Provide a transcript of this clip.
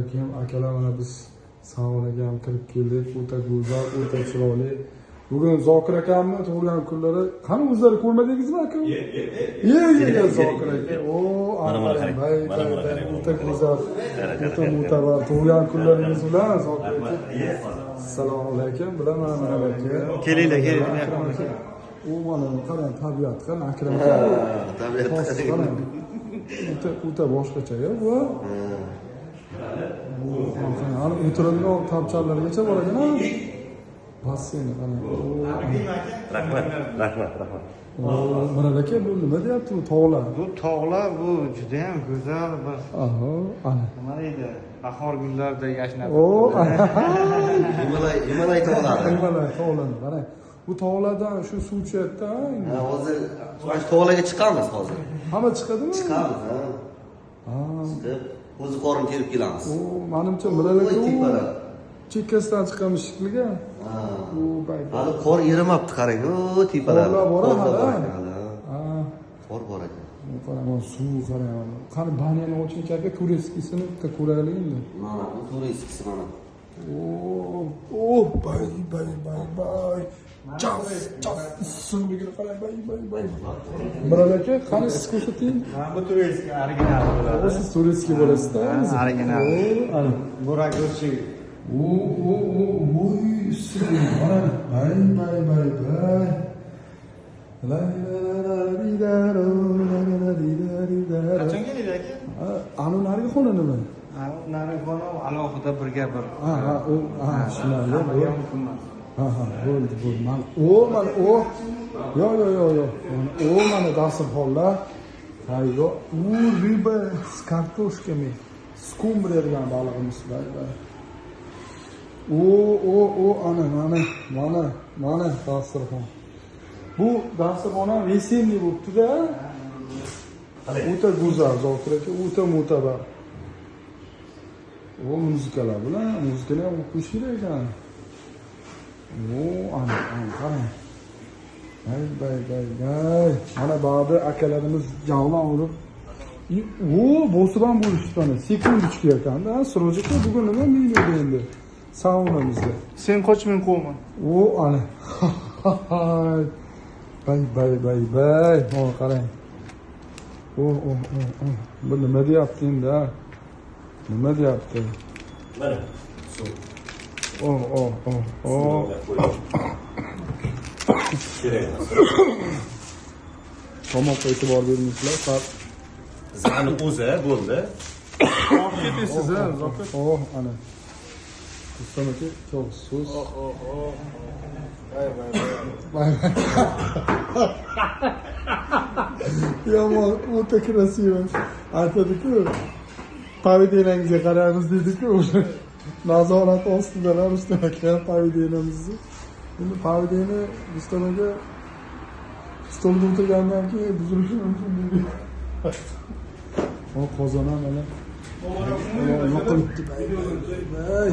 alaykum akalar, mana biz saunaga ham kirib keldik. O'ta go'zal, o'ta chiroyli. Bugun Zokir akamni tug'ilgan kunlari. Qani o'zlari ko'rmadingizmi aka? Ye, ye, Zokir aka. O, bay, bay, bay, o'ta go'zal, o'ta mo'tabar tug'ilgan kunlaringiz bilan Zokir aka. Assalomu alaykum. Bilaman mana aka. Kelinglar, kelinglar. U mana qarang, tabiat, qarang Akram aka. Tabiat qarang. O'ta o'ta boshqacha-ya bu. Hali o'tirilgan tapcharlargacha bor ekan. Basseyn qarang. Rahmat, rahmat, rahmat. Mana aka, bu nima deyapti bu tog'lar? Bu tog'lar bu juda ham go'zal bir. Aha, ana. Nima deydi? Bahor gullarida yashnab. O, Himalay tog'lari. Himalay tog'lari, qarang. Bu tog'lardan shu suv tushayapti-a. Ha, hozir shu tog'larga chiqamiz hozir. Hamma chiqadimi? Chiqamiz, ha. Ha. Chiqib, o'zi qorin terib kelamiz. O, menimcha Miralaga chekkasidan chiqamiz shekilli. Ha. U bay. Hali qor erimabdi, qarang. O, tepalar. Qorlar bor hali. Ha. Qor bor ekan. Qarang, mana suv qarang. Qani banyani oching aka, turistskisini bitta ko'raylik endi. Mana bu turistskisi mana. O, bay, bay, bay, bay. Jas, jas, issiqligini qarang, bay, bay, bay. Mirali aka, qani siz ko'rsating. Mana bu turistskiy original bo'ladi. Siz turistskiy bo'lasizda. Original. Ana. Bu rakuchi. O, o, o, voy, issiqligi qarang. Bay, bay, bay, bay. Qachon keladi aka? Ana narigi xona nima? Narigi xona alohida birga bir. Ha, ha, u, ha, tushunarli. Mumkin emas. Ha, ha, bo'ldi, bo'ldi. Mana, o, mana, o. Yo, yo, yo, yo. Mana, o, mana dasturxonlar. Tayyor. U рыба с картошками. Скумбрия degan balig'imiz bor. O, o, o, ana, mana, mana, mana dasturxon. Bu dasturxon ham весенний bo'libdi-da. O'ta go'zal, Zokir aka, o'ta mo'tabar. O, muzikalar bilan, muzikani ham qo'yish kerak ekan. O, ana, ana, qarang. Bay, bay, bay, bay. Mana ba'zi akalarimiz javlon urib, o, bosib ham bo'lishdi mana. Sekundochka ekanda, Siroj aka, bugun nima menyuda endi? Saunamizda. Sen qochmang qo'yma. O, ana. Bay, bay, bay, bay. Mana qarang. O, o, o, o. Bu nima deyapti endi, ha? Nima deyapti? Mana suv. O, o, o, o. Kerak emas. Tomoqqa e'tibor bermaysizlar, faqat Zani o'zi bo'ldi. Olib ketasiz, ha, Zokir. Oh, ana. Rustam aka, cho'g' so'z. Oh, oh, oh. Bay, bay, bay. Bay, bay. Yomon, o'ta красиво. Aytadi-ku, поведениеңizga qaraymiz deydi-ku, o'sha nazorat ostidalar Rustam aka поведениemizni. Endi поведение Rustam aka stolda o'tirgandan keyin buzilishi mumkin deydi. O qozon ham mana yoqilibdi. Bay, bay, bay.